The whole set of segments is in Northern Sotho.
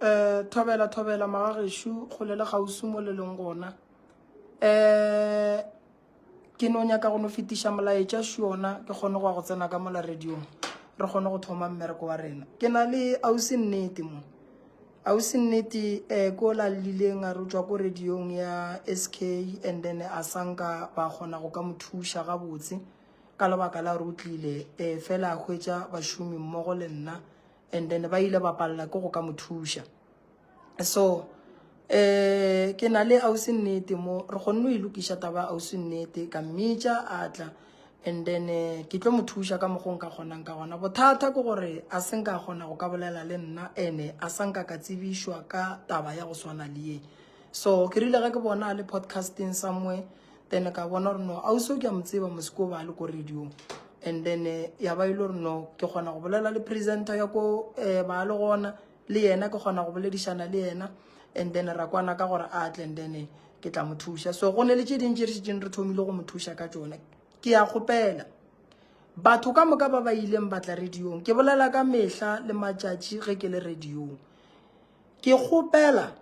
Eh, thobela thobela magagešo kgole le kgauswi mo le leng gona. Eh, ke no nyaka go no fetiša molaetša šona ke kgone go ya go tsena ka mola radiong re kgone go thoma mmereko wa rena. Ke na le ausi nnete mo. Ausi nnete eh ko la llileng a re o tšwa ko radiong ya SK and then a sanka ba kgona go ka mo thuša gabotse ka lebaka la gore o tlile eh fela a hwetša bašomi mmogo le nna and then ba ile ba palela ke go ka mo thuša so eh ke na le ausi nnete mo re kgonne go e lokiša taba ya ausi nnete ka mmitša a tla and then eh, ke tlo mo thuša ka mokgwa o nka kgonang ka gona bothata ke gore a se nka kgona go ka bolela le nna ene a sa nka ka tsebišwa ka taba ya go swana le ye so ke rile ge ke bona a le podcasting somewhere then ka bona gore no ausi o ke a mo tseba moseko ba le ko radiong and then eh, ya ba ile gore no ke kgona go bolela le presenter ya ko um ba le gona le yena ke kgona go boledišana le yena and then ra kwana ka gore a tle and then eh, ke tla mo thuša so go ne le tše dintši re šetšeng re thomile go mo thuša ka tšona ke ya kgopela batho ka moka ba ba ileng batla radiong ke bolela ka mehla le matšatši ge ke le radiong Ke kgopela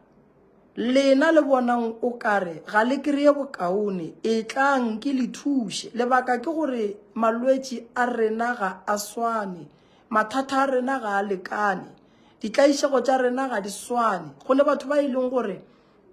lena le bonang o kare ga le kreye bokaone, etlang ke le thuše. Lebaka ke gore malwetši a rena ga a swane, mathata a rena ga a lekane, ditlaišego tša rena ga di swane. Go ne batho ba e leng gore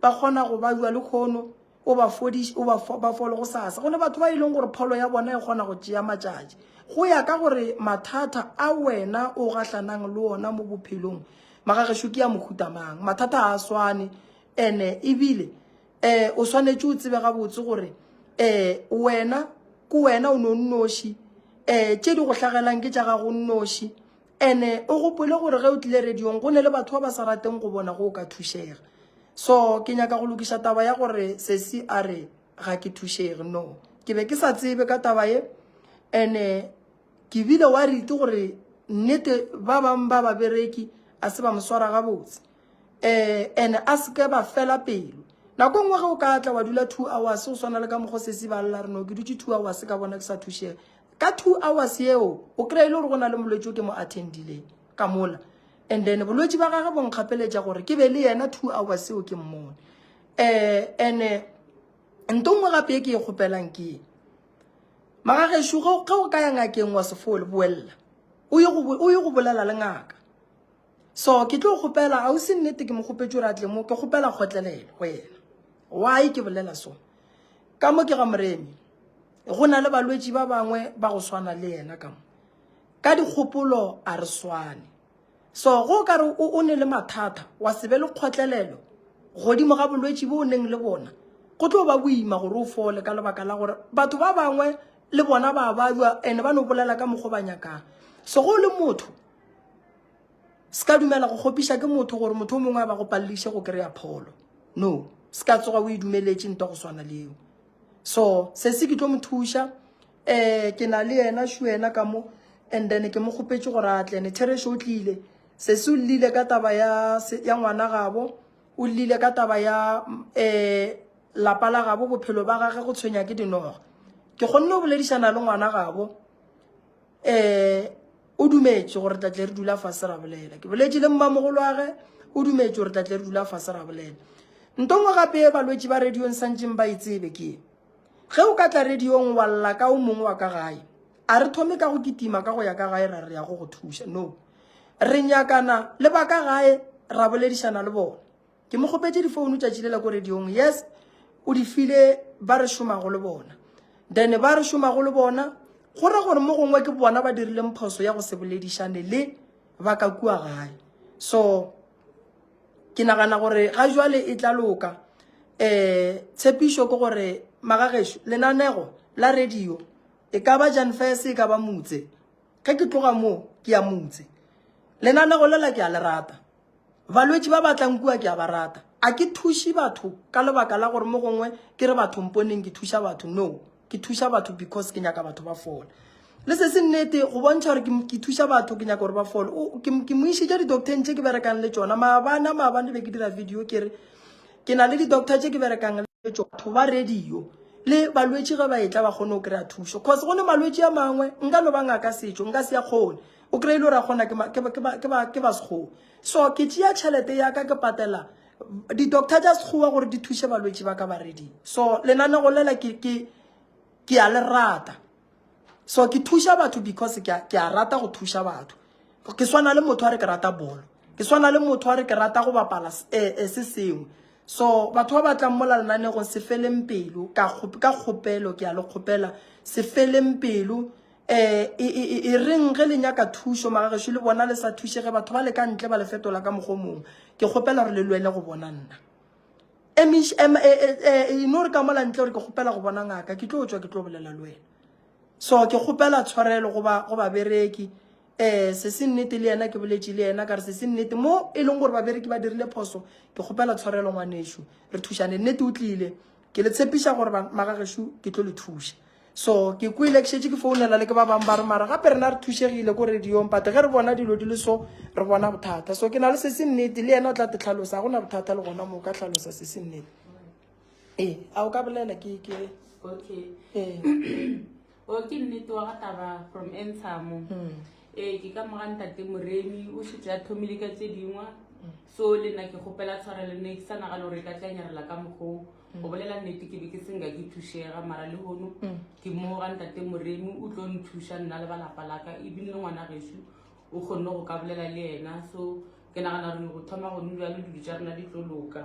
ba kgona go babja lekhono, o ba fodiše, o ba, ba fole gosasa. Go ne batho ba e leng gore pholo ya bona e kgona go tšea matšatši. Go ya ka gore mathata a wena o gahlanang le ona mo bophelong, magagešo ke ya mohuta mang. Mathata a a swane, ene ebile um o swanetše o tsebe gabotse gore um wena ke wena o no nnoši, um tše di go hlagelang ke tša gago nnoši. Ene o gopole gore ge o tlile radiong go ne le batho ba ba sa rateng go bona go o ka thušega. So ke nyaka go lokiša taba ya gore sesi a re ga ke thušege. No, ke be ke sa tsebe ka taba ye ene ke bile worried gore nnete ba bang ba babereki a se ba mo swara gabotse. Eh ene a se ke ba fela pelo. Nako nngwe ge o ka tla wa dula 2 hours o swana le ka mokgo sesi ba lla re no ke dutše 2 hours ka bona ke sa thušege. Ka 2 hours yeo o kry-e le gore go na le molwetši o ke mo attendileng ka mola and then bolwetši ba gage bo nkgapeletša gore ke be le yena 2 hours seo ke mmone um and nto nngwe gape e ke e kgopelang ke e magagešo ge o ka ya ngakeng wa se fole boelela o ye go bolela le ngaka so ke tlo kgopela ausi nnete ke mo kgopetše gore a tle mo ke kgopela kgotlelelo go yena why ke bolela so ka mo ke ga moremi go na le balwetši ba bangwe ba go swana le yena ka mo ka dikgopolo a re swane so go ka re o ne le mathata wa se be le kgotlelelo godimo ga bolwetši bo o neng le bona go tlo ba boima gore o fole ka lebaka la gore batho ba bangwe le bona ba babja ene ba no bolela ka mokgwa ba nyakang so go le motho se ka dumela go kgopiša ke motho gore motho o mongwe a ba go paleliše go kry-a pholo no se ka tsoga o e dumeletše nto go swana leo so sesi ke tlo mo thuša um ke na le yena shu yena ka mo and then ke mo kgopetše gore a tle ne therešo o tlile sesi o llile ka taba ya ya ngwana gabo o llile ka taba ya um lapa la gabo bophelo ba gage go tshwenya ke dinoga ke kgonne go boledišana le ngwana gabo um o dumetše gore tla tle re dula fase ra bolela ke boletše le mmamogolo wa ge o dumetše gore tla tle re dula fase ra bolela nto nngwe gape balwetši ba radiong santšeng ba e tsebe ke ge o ka tla radiong wa lla ka o mongwe wa ka gae a re thome ka go kitima ka go ya ka gae ra re ya go go thuša no re nyakana le ba ka gae ra boledišana le bona Ke mo kgopetše difounu tšatši lela ko radiong. Yes, o di file ba re šomago le bona. Then ba re šomago le bona, go ra gore mo gongwe ke bona ba dirileng phoso ya go se boledišane le ba ka kua gae. So ke nagana gore ga jwale e tla loka. Eh, tshepišo ke gore magagešo lenanego la radio e ka ba Jan Fese e ka ba Mutse. Ge ke tloga mo ke ya Mutse. Lenanego lela ke a le rata. Balwetši ba ba tlang kua ke a ba rata. A ke thuše batho ka lebaka la gore mo gongwe ke re batho mponeng ke thuša batho. No, ke thuša batho because ke nyaka batho ba fole. Le se se nnete go bontšha gore ke thuša batho ke nyaka gore ba fole. Ke mo išitše di-doctoreng tše ke berekang le tšona. Maabane a maabane be ke dira video ke re ke na le di-doctor tše ke berekang le tšona. Batho ba radio le balwetši ge ba etla ba kgone go kry-a thušo. Cause go ne malwetši a mangwe nka no ba ngaka setšo nka se a kgone. O kry-ile gore a kgona ke ke ke ke ba ke ba sekgowa. So ke tšea tšhelete ya ka ke patela di-doctor tša sekgowa gore di thuše balwetši ba ka ba radio. So lenanego lela ke ke ke a le rata. So ke thuša batho because ke a, ke a rata go thuša batho. Ke swana le motho a re ke rata bolo. Ke swana le motho a re ke rata go bapala eh, eh, se sengwe. So batho ba ba tlang mola lenanegong se feleng pelo ka ka kgopelo ke a le kgopela se feleng pelo eh e, e, e, e reng ge le nyaka thušo magagešo le bona le sa thušege batho ba le ka ntle ba le fetola ka mokgwa o mongwe ke kgopela gore le lwele go bona nna emiš em, e, e, e, e no re ka mola ntle gore ke kgopela go bona ngaka ke tlo tswa ke tlo bolela le wena so ke kgopela tshwarelo go ba go babereki um se se nnete le yena ke boletše le yena ka re se se nnete mo e leng gore babereki ba dirile phoso ke kgopela tshwarelo ngwanešu re thušane nnete o tlile ke le tshepiša gore magagešo ke tlo le thuša so ke kwele ke šetše ke founela le ke ba bangwe ba re mara gape rena re thušegile ko radiong but ge re bona dilo di le so re bona bothata so ke na le se se nnete le yena o tla te tlhalosa ga gona bothata le gona mo o ka tlhalosa se se nnete ee a o ka bolela ke ke okay ee o ke nnete wa ga taba from entshamo hmm. ee ke ka moga ntate moremi o šetse a thomile ka tse dingwe so le nna ke kgopela tshwarelo ne ke sa nagane gore e ka tla nyarela ka mokgoo go bolela nnete ke be ke senka ke thušega mara le hono ke mo ga ntate moremi o tlo nthuša nna le balapa laka ebile le ngwana gešo o kgonne go ka bolela le yena so ke nagana gore go thoma gone jalo dilo tša rena di tlo loka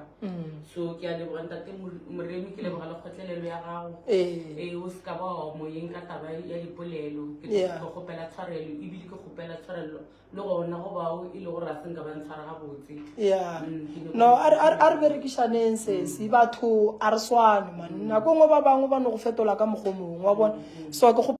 so ke a leboga ntate moremi ke leboga le kgotlelelo ya gago ee o se ka ba wa moyeng ka taba ya dipolelo ke kgopela tshwarelo ebile ke kgopela tshwarelo le gona go bao e le gore a se nka ba ntshwara gabotse ya mm, no a re berekišaneng sesi mm. batho a re swane man nako nngwe ba bangwe ba no go fetola ka mokgwa mongwe wa bona mm. so ke go.